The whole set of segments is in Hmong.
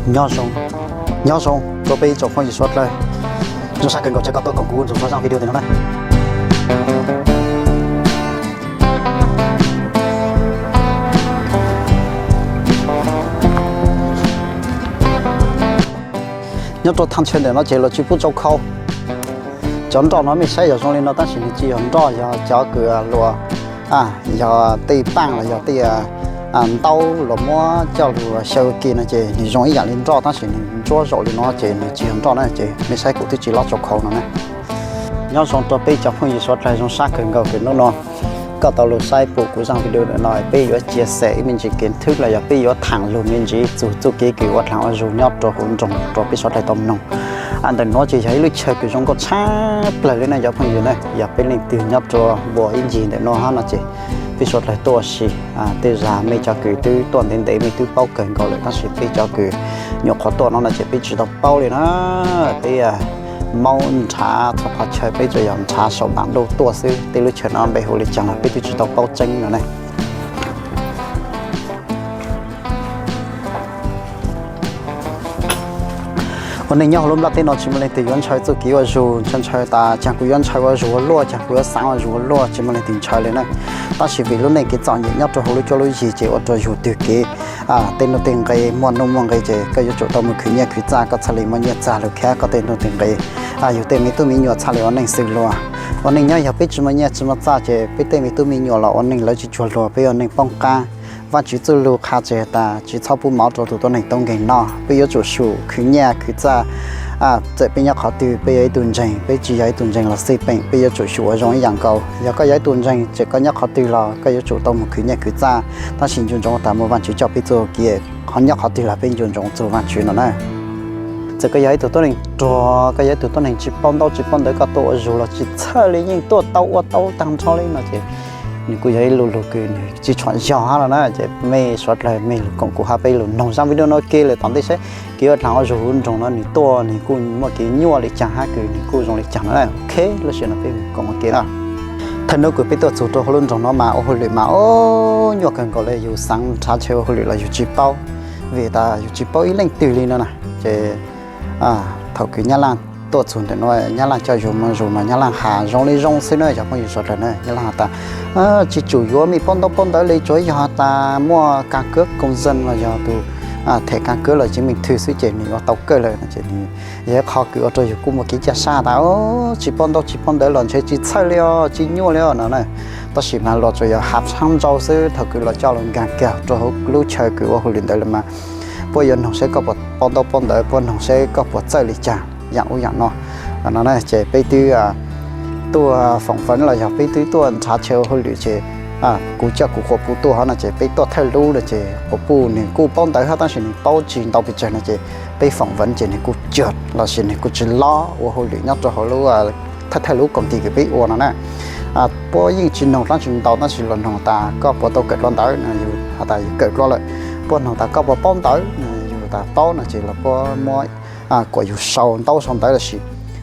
Nyob zoo, nyob zoo rau peb tsoom phooj ywg suav dlawg. Zoo sab kawg nkaus ces koj tuaj koom kuv ntsoov txog zaj video ntawm no na. Nyob rau thaj chaw ntawm no ces luag tsis pub tsau khau. Cov nroj no mej saib yog zoo li no tab sis nws tsis yog nroj, yog cov kws luag, yog tej paaj los yog tej ntaub luag muab coj lug xyaw kis no ces nws zoo ib yam li nroj tab sis nws ntsuab zaum li no ces nws tsis yog nroj na ces mej saib kuv twb tsis lob tsau khau no na. Nyob zoo rau peb cov phooj ywg suav dlawg, zoo sab kawg nkaus kws hnub no koj tau lug saib pum kuv zaj video ntawm no, peb yuav cia xem ib me ntsis kev thwb los yog peb yuav thaam lug me ntsis txug txuj kev kws ua dlaag ua zug nyob rau huv nroog rau peb suav dlawg tau mloog. Ntawm nuav ces yog ib lub chaw kws zoo nkauj tshaj plawg li na cov phooj ywg na. Yog peb leej twg nyob rua npuab ib ncig ntawm nuav hab no ces peb suav dlawg tuaj ua si. Tej zag mej cov kws twb tuaj ntev ntev mej twb paub kawg nkaus lawm tab sis peb cov kws nyuam qhuav tuaj no no ces peb tsis tau paub li na. Peb maub nrhav txhua qhov chaw, peb tsuas yog nrhav saum npaam ntuj tuaj xwb. Tej lub chaw no npe hu li caag los peb twb tsis tau paub tseeb no ne. Ua neej nyob huv lub nplaj teb no tsis muaj leej twg yuav ntshaw txuj kev ua zug, ntshaw ntshaw tas caag kuv yuav ntshaw ua zug ua luaj, caag kuv yuav xaav ua zug ua luaj, tsis muaj leej twg ntshaw li na. Tab sis vim lub neej kev txom nyem nyob rau huv lub cuab lub yig ces ua rua yug twg kev tej nuj tej nqe, muaj nuj muaj nqe ces koj yuav tsum tau mus khwv nyiaj khwv txaj koj txhaj li muaj nyiaj txag lug khab koj tej nuj tej nqe. Yug tej me tub me nyuam txhaj li ua neej xwb luag. Ua neej nyob yog peb tsis muaj nyiaj tsis muaj txaj ces peb tej me tub me nyuam los ua neej lawv tsis cuag luag, peb ua neej poob qab. Vaajtswv txuj lug qha tseg tas tsis txhob pub mov rau tug tuab neeg tub nkeeg noj, peb yuav tsum sum khwv nyiaj khwv txaj. Txawm peb nyob qhov twg peb yog ib tug ntseeg, peb tsis yog ib tug ntseeg los xij peem peb yuav tsum sum ua zoo ib yam nkaus. Yog koj yog ib tug ntseeg txawm koj nyob qhov twg los koj yuav tsum tau mus khwv nyiaj khwv txaj, tab sis nco ntsoov tas mus Vaajtswv coj peb txuj kev, qhov nyob qhov twg los peb nco ntsoov txug Vaajtswv no na. Txawm koj yog ib tug tuab neeg ruag, koj yog ib tug tuab neeg tsis paub ntaub tsis paub ntawv, koj tuaj ua zug los tsis txhawj li, yeej tuaj tau ua tau taag nrho li no ces nws kuj yog ib lu lug kws nws tsis tshua yog hab no na. Ces mej suav dlawg mej lug koom kuv hab peb lug noog zaj video no ke lawm tom ntej saib kev ua dlaag ua zug huv nroog no nws tuaj nws kuj muaj kev nyuaj li caag hab kws nws kuj zoo li caag no na. Ok, lub sij hawm no peb koom ua ke na. Thaum nuav kws peb tuaj txug rua huv lub nroog no mas ua hauj lwm mas o, nyuaj kawg nkaus le, yug xaav nrhav chaw ua hauj lwm los yug tsis paub, vim tas yug tsis paub ib leej twg li no na. Ces thaum kws Nyab Laaj tuaj txug ntawm nuav, Nyab Laaj coj yug moog zug mas Nyab Laaj has zoo li zoo xwb na cov phooj ywg suav dlawg na. Nyab Laaj has tas tsis tsum yuav mej paub ntaub paub ntawv li, tsuav yog tas muaj căn cước công dân los yog tus thẻ căn cước los chứng minh thư xwb ces nws yuav tau kawg lawm no. Ces nws yog ib qho kws ua rua yug kuj muaj kev cia sab tas tsis paub ntaub tsis paub ntawv los ntshe tsis txhawj li os, tsis nyuaj li os no na. Tab sis mas luag tsuas yog has tshab ntau xwb, thaum kws luag coj lug nkaag kag rua huv lub chaw kws ua hauj lwm ntawd lawm mas puab yuav noog saib koj puas paub ntaub paub ntawv, puab noog saib koj puas txawj li caag yaam ub yaam no. No ces peb twb tuaj phỏng vấn los yog peb twb tuaj nrhav chaw ua hauj lwm ces kuv coj kuv quas puj tuaj hab no ces peb tuaj thawj lub no ces quas puj nws kuj paub ntawv hab tab sis nws paub tsis ntau pes tsawg no ces peb phỏng vấn ces nws kuj cag lossis nws kuj tsis lob ua hauj lwm nyob rau hauv lub thawj thawj lub công ty kws peb ua no na. Puab yeej tsis noog dlaab tsi ntau tab sis luag noog tas koj puas tau kawm dlua ntawv no, yug has tas yug kawm dlua lawm. Puab noog tas koj puas paub ntawv no, yug tas paub no ces los puab muab kuas yug sau ntaub sau ntawv lossis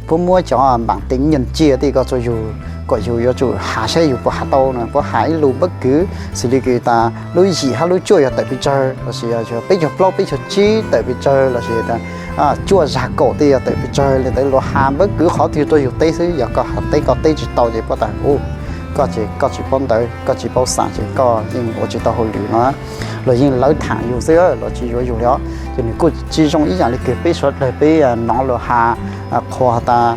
puab muab cov bản tính nhận chia tej ko rua yug, kom yug yuav tsum has saib yug puas has tau no. Puab has ib lus npawb kwv xws li kws tas lub yim hab lub cuaj yog tawm pes tsawg lossis yog peb caug plaub peb caug tsib tawm pes tsawg lossis tas cuaj zag kaum tej yog tawm pes tsawg li ntawd, luag has npawb kwv qhov twg rua yug teb xwb. Yog koj has teb koj teb tsis tau ces puab tas u, koj ces koj tsis paub ntawv koj tsis paub xaav ces koj yeej ua tsis tau hauj lwm no. Luag yeej lawv thaam yug xwb, luag tsis yuav yug li os. Ces nws kuj tsis zoo ib yaam li kws peb suav dlawg peb nov luag has qhuas tas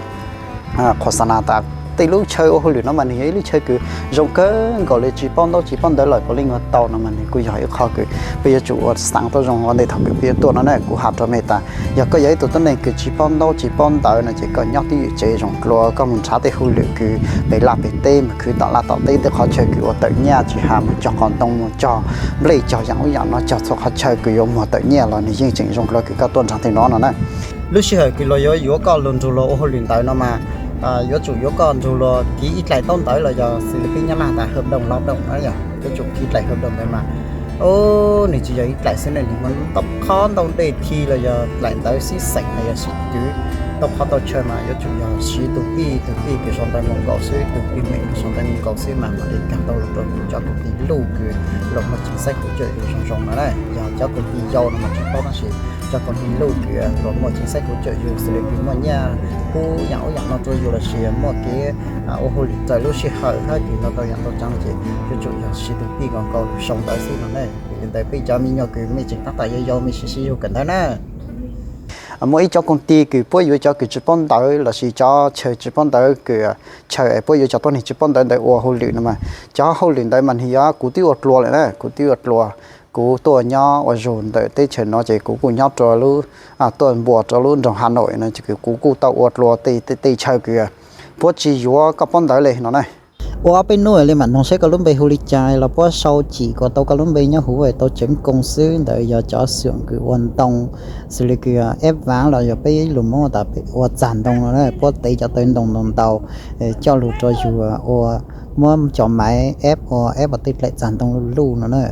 qhuas xa nas tas tej lub chaw ua hauj lwm no mas nws yog ib lub chaw kws zoo kawg nkaus li, tsis paub ntaub tsis paub ntawv los puav leej ua tau no mas nws kuj yog ib qho kws peb yuav tsum ua xaav taub zoo ua ntej thaum kws peb yuav tuaj no na. Kuv has rua mej tas yog koj yog ib tug tuab neeg kws tsis paub ntaub tsis paub ntawv no ces koj nyob twj ywm tsev zoo dlua, koj mus nrhav tej hauj lwm kws pem laj pem teb, mus khwv tom laj tom teb, tej qhov chaw kws ua tawm nyaj tsis has mus cog qos ntoo mus cog nplej cog yaam ub yaam no, cog txhua qhov chaw kws yuav muag tawm nyaj los nws yeej tseem zoo dlua kws koj tuaj nrhav tej no no na. Lub sij hawm kws luag yuav yuav koj lug nrug luag ua hauj lwm ntawd no mas yuav tsum yuav koj nrug luag kiv ib dlaim ntaub ntawv los yog xws li peb Nyab Laj tas hợp đồng lao động no yog yuav tsum kiv dlaim hợp đồng ntawd mas nws tsis yog ib dlaim xwb ne, nws muaj ntau qhov ntau dej thi los yog dlaim ntawv xib xeem los yog xib twv, ntau qhov ntau chaw mas yuav tsum yog siv tus pij tus pij kws sau ntawv mus nkaus xwb, tus pij meem kws sau ntawv mus nkaus xwb mas mam li kag tau lug rua kuv cov công ty luj kws luag muaj chính sách hỗ trợ yug zoo zoo no na. Yog cov công ty yau no mas tsis paub tab sis Cov koom nyiaj luj kws luag muaj tsev xaib kuv cawm yus xws li kws muaj nyiaj pub yaam ub yaam no rua yus lossis muaj kev ua hauj lwm txawm lub sij hawm hab kws no tau yaam tau tsav no ces yuav tsum yog siv tus pij nkaus nkaus lug sau ntawv xwb no na. Vim li ntawd peb cov me nyuam kws mej tseem tab tom yau yau mej siv sib zug kawm ntawv na. Muaj ib cov koom tij kws puab yuav cov kws tsi paub ntawv lossis cov chaw tsi paub ntawv kws chaw es puab yuav cov tuab neeg tsi paub ntawv ntawd ua hauj lwm no mas, cov hauj lwm ntawd mas nwg yog kuv twb ua dlua lawm na, kuv twb ua dlua. Kuv tuaj nyob ua zug ntawm teb chaws no ces kuv kuj nyob rua lub, tuaj npuas rua lub nroog Hà Nội no ces kuv kuj tau ua dlua tej chaw kws puab tsi yuav koj paub ntawv li no na. Ua ob peb nub li mam noog saib koj lub npe hu li cas los puab sau cim kuas tau koj lub npe nyob huv tau chấm công xwb. Ntawd yog cov xwm kws ua ntoo, xws li kws ép ván los yog peb lug Hmoob tas ua txag ntoo no na, puab tev cov tawv ntoo ntau ntau coj lug rua yug ua, muab cov maiv ép ua, ép ua tej dlaim txag ntoo luj luj no na.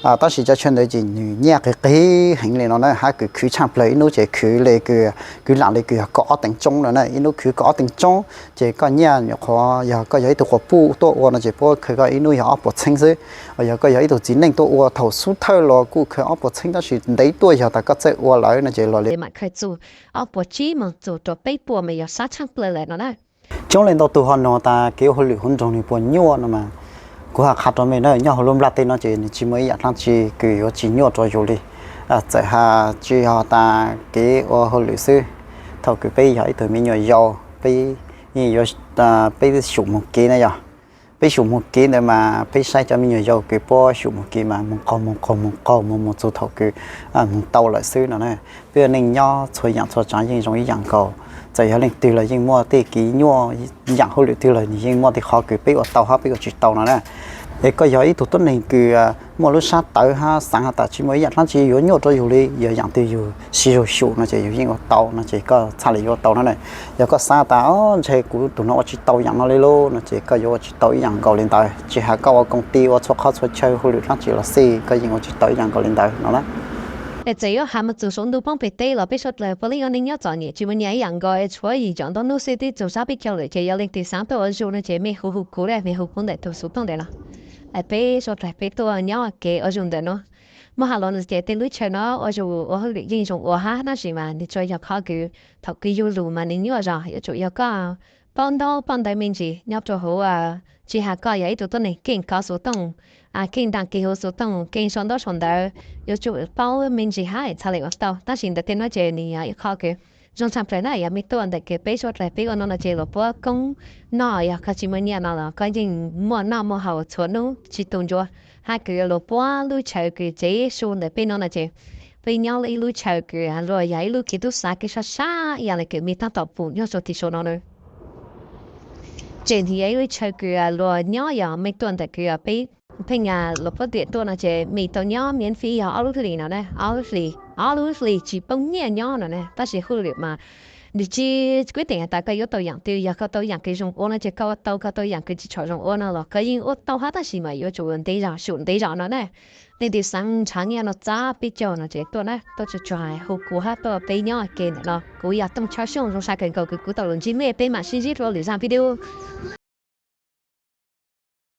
Tab sis cov chaw ntawd ces nws nyiaj qis qis heev li no na, hab kws khwv tshaj plawg ib nub ces khwv li kws, khwv lam li kws yog kaum ob teev tsoob no na, ib nub khwv kaum ob teev tsoob ces koj nyiaj nyuam qhuav yog koj yog ib tug quas puj tuaj ua no ces puab khaws koj ib nub yog ob puas txheeb xwb. Yog koj yog ib tug txiv neej tuaj ua thaum xub thawj los kuj khaws ob puas txheeb tab sis ntev tuaj yog tas koj txawj ua lawm no ces los li mam khaws txug ob puas tsib moog txug rua peb puas mas yog sab tshaj plawg lawm no na. Coob leej ntau tug ho nug tas kev ua hauj lwm huv nroog nwg puas nyuaj no mas, kuv has qha rua mej na, nyob huv lub nplaj teb no ces nws tsi muaj ib yaam dlaab tsi kws yuav tsi nyuaj rua yus li. Txawm has tsi yog tas kev ua hauj lwm xwb, thaum kws peb yog ib tug me nyuam yaus peb yeej yuav, peb xyum moog kev na yog, peb xyum moog kev ntawd mas peb saib cov me nyuam yaus kws puab xyum moog kev mas moog qaug moog qaug moog qaug moog moog txug thaum kws moog tau lawm xwb no na. Peb ua neej nyob txhua yaam txhua tsaav yeej zoo ib yaam nkaus, txawm yog leej twg los yeej muaj tej kev nyuaj, yaam hauj lwm twg los nws yeej muaj tej qhov kws peb ua tau hab peb ua tsi tau no na. Es koj yog ib tug tuab neeg kws muaj lub sab tawv hab xaav has tas tsi muaj ib yaam dlaab tsi yuav nyuaj rua yus li, yog yaam twg yus siv zug xyum no ces yus yeej ua tau no ces koj txhaj le yuav ua tau no na. Yog koj xaav tas ntshe kuv tug no ua tsi tau yaam no li lauj no ces koj yuav ua tsi tau ib yaam nkaus li ntawd, tsi has koj ua koom ti ua txhua qhov txhua chaw hauj lwm dlaab tsi los xij koj yeej ua tsi tau ib yaam nkaus li ntawd no na. Es txawm yuav has moog txug saum ntuj poob peg teb los peb suav dlawg puav leej ua neej nyob txom nyem tsi muaj nyiaj ib yaam nkaus, tshuav yim caum ntau nub xwb twb txug sab peb caug lawm ces yog leej twg xaav tuaj ua zug no ces mej hu hu kuv, mej hu kuv ntawm tug xuv tooj ntawm no. Peb suav dlawg peb tuaj nyob kev ua zug ntawm no. Muab has los no ces tej lub chaw no ua zug ua hauj lwm yeej zoo ua hab tab sis mas nws tsuas yog qhov kws thaum kws yug lug mas nws nyuaj zog, yuav tsum yog koj paub ntaub paub ntawv me ntsis nyob rua huv, tsi has koj yog ib tug tuab neeg keej kov xuv tooj, keej dag kis huv xuv tooj, keej sau ntaub sau ntawv, yuav tsum paub me ntsis hab txhaj le ua tau. Tab sis ntawm tej no ces nws yog ib qho kws zoo tshaj plawg na, yog mej tuaj ntawm kws peb suav dlawg peb ua no no ces luag puab koob noj, yog koj tsi muaj nyiaj no los koj yeej muaj noj muaj haus txhua nub tsi tu ntsuav. Hab kws luag puab lub chaw kws tsev su ntawm peb no no ces peb nyob ib lub chaw kws luag yog ib lub kis tub xav kws sab sab ib yaam le kws mej tab tom pum nyob rua tim saum no na. Ces nws yog ib lub chaw kws luag nyob yog mej tuaj ntawm kws peb pheej luag puab tiam tuaj no ces mej tau nyob miễn phí yog ob lub hlis no na, ob lub hlis, ob lub hlis tsi poob nyiaj nyob no na. Tab sis hauj lwm mas nws tsi kuib teem has tas koj yuav tau yaam twg, yog koj tau yaam kws zoo ua no ces koj ua tau, koj tau yaam kws tsi tshua zoo ua no los koj yeej ua tau hab tab sis mas yuav tsum ntev zog, xyum ntev zog no na. Leej twg xaav nrhav nyiaj no txab peb caug no ces tuaj na, tuaj tsuag tsuag hu kuv hab tuaj peb nyob ke ntawm no. Kuv yog Tooj Chao Xyooj, zoo sab kawg nkaus kws kuv tau lug ntsib mej, peb mam sib ntsib rua lwm zaj video.